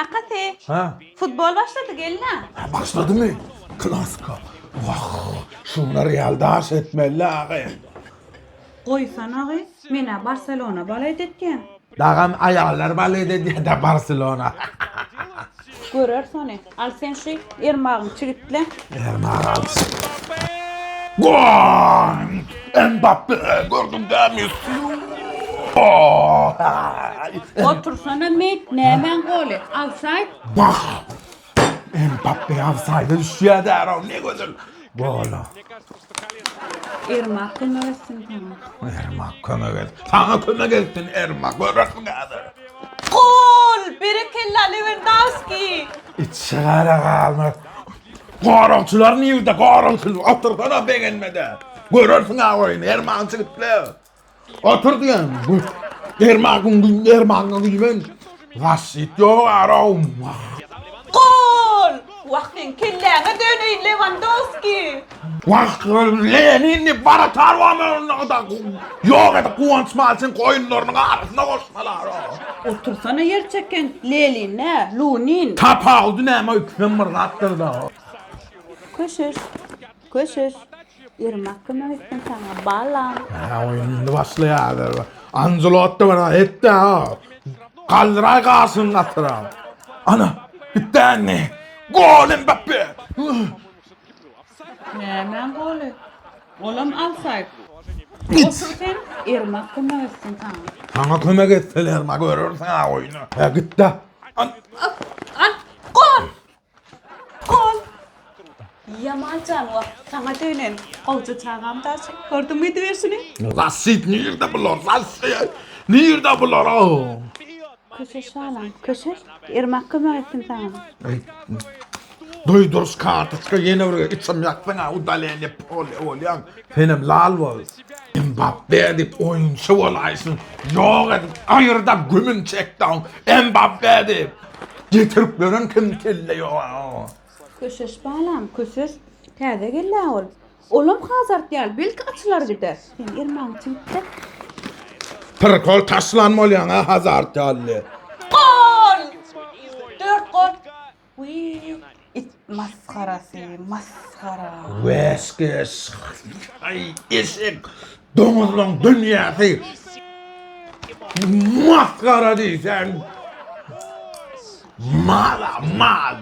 Kakasy. Ha? Futbol başlady gelin-ä. Ha, başladymy? Klassika. Wah, şunda Real daş etmeli agy. Goýsana agy, men-ä Barselona balet etýän. Dagam aýallar balet edýär-dä Barselona. Göreris ony. Al sen şu ermagyňy çigitle. Ermak al. Gol! Mbappe gördüň dämi? Otursana meýt, nämäň goly? Ofsaýd. Bah! Mbappe ofsaýda düşýär därow, ne gözel. Gola. Ermak kömek etsin saňa. Ermak kömek et. Saňa kömek etsin Ermak, görersiň häzir. Gol! Berekella Lewandowski! Içi gara galmaz. Goragçylar nirde? Goragçylar otursana begenmede. Görersiň ha oýun. Erman çigitler. Otur diýen. Ermagyň gün Ermagyň güýmen. Waşit ýok araw. Gol! Wah seň kelläňe döneýin Lewandowski. Wah Lenin diýip baratar bolmaly da ýok edip Guwanç Malçyň oýunlarynyň arasyna goşmalar. Otursana ýer çeken Lelin nä, Lunin. Tapawudy näme ikisem bir zatdyr da. Köşeş, köşeş. Ermak kömek etsin saňa balam. Hä oýun indi başlaýar. Ancelotti bir etdi ha. Galdyraý gaşyny gatyra. Ana, gitdi indi. Gol Mbappe. Nämäň goly? Olam alsaýt. Otur sen, Ermak kömek etsin saňa. Saňa kömek etsin Ermak görersiň ha oýny. Hä gitdi. An An gol! Gol! Ýamanjan wah, saňa dönen gowja çagam daşy. Gördüňmi ediberşini? Zasit nirde bular? Zasit. Nirde bular? Köşeş balam, köşeş. Ermak kömek etsin saňa. Duýduryş kartoçka ýene bir içim ýaksaň-a udaleniýe pole bolýaň. Senem lal bol. Mbappe diýip oýunçy bolaýsyn. Ýok edip aýyrda gümün çekdi oň. Mbappe diýip. Getirip beren kim kelle ýok. Köşeş balam, köşeş. Täze geldi-ä ol. Olam Hazard ýaly, belki açylar gider. Sen ermagyň çigitde. Prikol taşlan bolýaň-a Hazard ýaly. Gol! Dört gol. Wiý, it masgarasy, masgara. Wäşgeş, aý eşek, doňuzlaň dünýäsi. Masgara diýseň. Mala mal.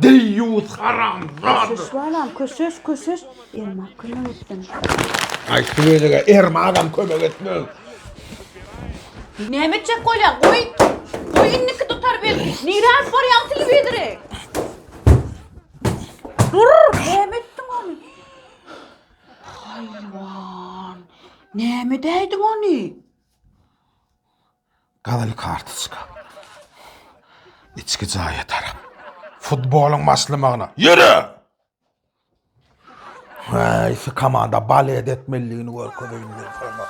Deýýus haramzada. Köşeş balam, köşeş, köşeş. Ermak kömek etsin. Aý şu gezege Ermagam kömek etmez. Näme etjek bolýaň? Goý, goý indiki tutar belki. Nirä alyp barýaň telewizory? Dur, näme etdiň ony? Haýwan. Näme edäýdiň ony? Gyzyl kartoçka. Içki jaýa tarap. Futbolyň başlamagyna. Ýöre! Haý, şu komanda balet etmeliligini görkezeýin men saňa.